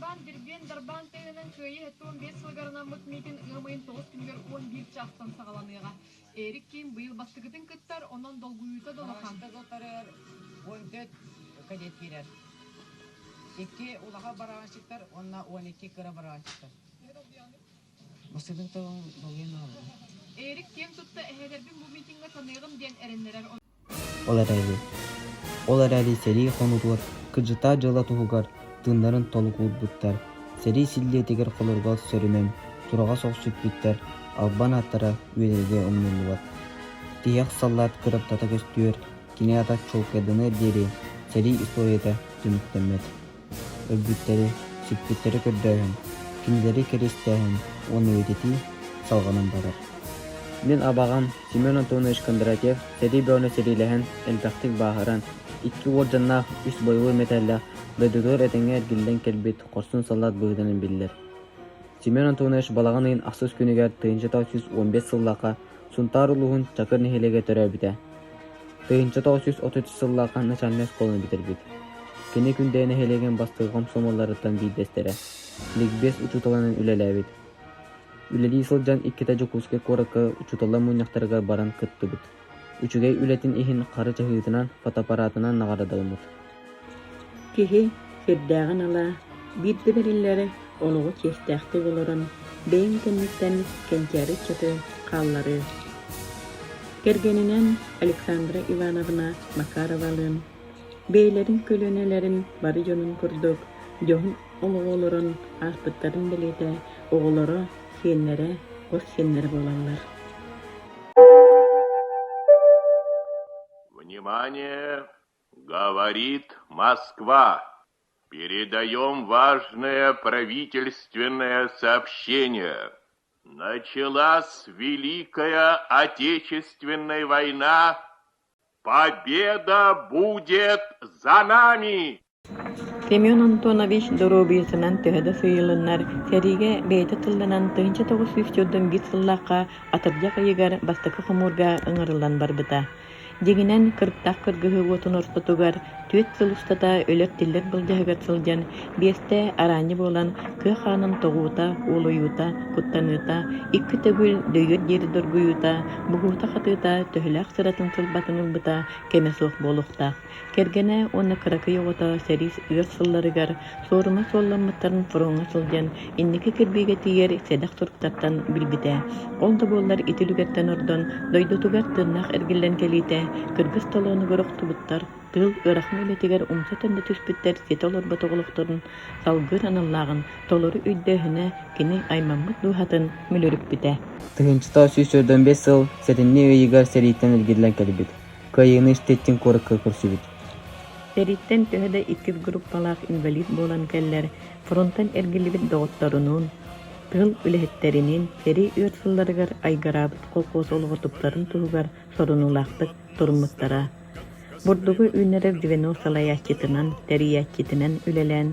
Дьурбаан дирбиэн-дарбаан тыаһынан Кыайыы 75 сылыгар анаммыт миитин ыам ыйын 9 күнүгэр 11 чаастан саҕаланыаҕа. Эрик Ким быйыл бастакытын кыттар, онон долгуйуута да улахан. 14 кадет киирэр. Икки улахан барабанщиктар уонна 12 кыра барабанщиктар. Бастакы тылын долгуйан аҕалла. Эрик киэҥ тутта эһэлэрбин бу митиҥҥэ саныаҕым диэн эрэннэрэр. Ол эрээри, ол эрээри сэрии хонуутугар кырдьыктаах дьыала туһугар тыыннарын толук уурбуттар, сэрии силлиэтигэр холоруга сөрөнөн, сураҕа суох сүппүттэр, албан ааттара үйэлэргэ умнуллубат. Тиһэх саллаат кыраптата көстүөр, кини аата чуолкайданыар диэри сэрии историята түмүктэммэт. Өлбүттэри, сүппүттэри көрдөөһүн, кинилэри кэриэстээһин уонна үйэтитии салҕанан барар. Мин абаҕам Семен Антонович Кондратьев сэрии бөҕөнү сэриилэһэн, элбэхтик бааһыран, икки уордьаннаах, үс бойобуой мэтээллээх дойдутугар этэҥҥэ эргиллэн кэлбит хорсун саллаат быһыытынан биллэр. Семен Антонович балаҕан ыйын ахсыс күнүгэр 1915 сыллаахха Сунтаар улууһун Чакыр нэһилиэгэр төрөөбүтэ. 1933 сыллаахха начальнай оскуоланы бүтэрбит. Кини Күндэйэ нэһилиэгин бастакы хомсомуолларыттан биирдэстэрэ. Ликбез учууталынан үлэлээбит. Үлэлии сылдьан иккитэ Дьокуускай куоракка учууталлар мунньахтарыгар баран кыттыбыт. Үчүгэй үлэтин иһин хары чаһыытынан, фотоаппаратынан наҕараадаламмыт. Киһи сүрдээҕин ыла, биирдэ бэриллэр олоҕу чиэстээхтик олорон, бэйэҥ кэнниттэн кэнчээри ыччаты хаалларыы. Кэргэнинэн Александра Ивановна Макаровалыын бэйэлэрин көлүөнэлэрин бары дьонун курдук дьоһун олоҕу олорон ааспыттарын бэлиэтэ оҕолоро, сиэннэрэ, хос сиэннэрэ буолаллар. Внимание! Говорит Москва. Передаем важное правительственное сообщение. Началась Великая Отечественная война. Победа будет за нами! Семен Антонович доруобуйатынан төһө да сыыйылыннар, сэриигэ бэйэтэ тылланан 1941 сыллаахха атырдьах ыйыгар бастакы хомуурга ыҥырыллан барбыта. Дьиҥинэн, кырыктаах кыргыһыы уотун ортотугар түөрт сыл устата өлөр-тиллэр былдьаһыгар сылдьан, биэстэ араанньы буолан, кыа хаанын тоҕуута, уолуйуута, куттаныыта, икки төгүл дөйүөр диэри доргуйуута, буһуута-хатыыта төһөлөөх сыратын-сылбатын ылбыта кэмэ суох буолуохтаах. Кэргэнэ уонна кыракый оҕото сэрии ыар сылларыгар суорума суолламмыттарын фроҥҥа сылдьан инники кирбиигэ тиийэр сэдэх суруктартан билбитэ. Ол да буоллар ити үлүгэртэн ордон дойдутугар тыыннаах эргиллэн кэлиитэ кыргыс толоонугар охтубуттар, тыыл ыарахан үлэтигэр умса-төннө түспүттэр ситэ олорботох олохторун салгыыр аналлааҕын толору өйдөөһүнэ кини аймаммыт дууһатын мүлүрүппүтэ. Тыһыынчата 145 сыл сэтинньи ыйыгар сэрииттэн эргиллэн кэлбит. Кыайыыны Штеттин куоракка көрсүбүт. Сэрииттэн төһө да иккис группалаах инвалид буолан кэллэр, фронтан эргиллибит доҕотторунуун, тыыл үлэһиттэриниин сэрии өр сылларыгар айгыраабыт колхоз олоҕо тупсарын туһугар сорунуулаахтык туруммуттара. Бурдугу үүннэрэр звено салайааччытынан, тэрийээччитинэн үлэлээн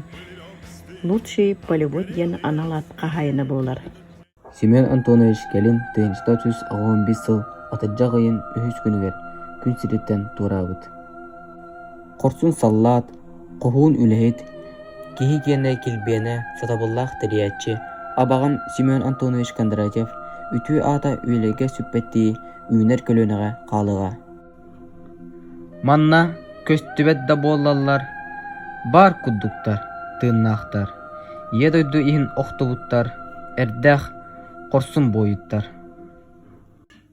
«Лучший полевой» диэн анал аат хаһаайына буолар. Семен Антонович кэлин 1985 сыл атырдьах ыйын үһүс күнүгэр күн сириттэн туораабыт. Хорсун саллаат, хоһуун үлэһит, киһи киэнэ килбиэнэ, сатабыллаах тэрийээччи, абаҕам Семен Антонович Кондратьев үтүө аата үйэлэргэ сүппэттии үүнэр көлүөнэҕэ хаалыаҕа. Манна көстүбэт да буоллаллар, баар курдуктар, тыыннаахтар, Ийэ дойду иһин охтубуттар, эрдээх, хорсун буойуттар.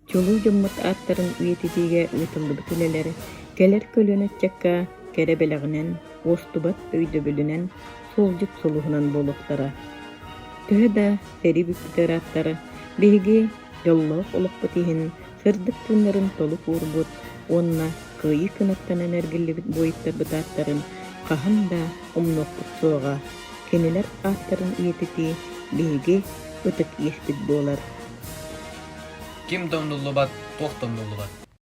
Чулуу дьоммут ааттарын үйэтитиигэ ыытыллыбыт үлэлэр кэлэр көлүөнэ ыччакка кэрэ бэлэҕинэн, уостубат өйдөбүлүнэн, суолдьут сулуһунан буолуохтара. Төһө да сэрии бүппүт ырааттар, биһиги дьоллоох олохпут иһин сырдык тыыннарын толук уурбут уонна кыайыы кынаттанан эргиллибит буойуттарбыт ааттарын хаһан да умнуохпут суоҕа, кинилэр ааттарын үйэтитии биһиги ытык иэспит буолар. Ким да умнуллубат, туох да умнуллубат.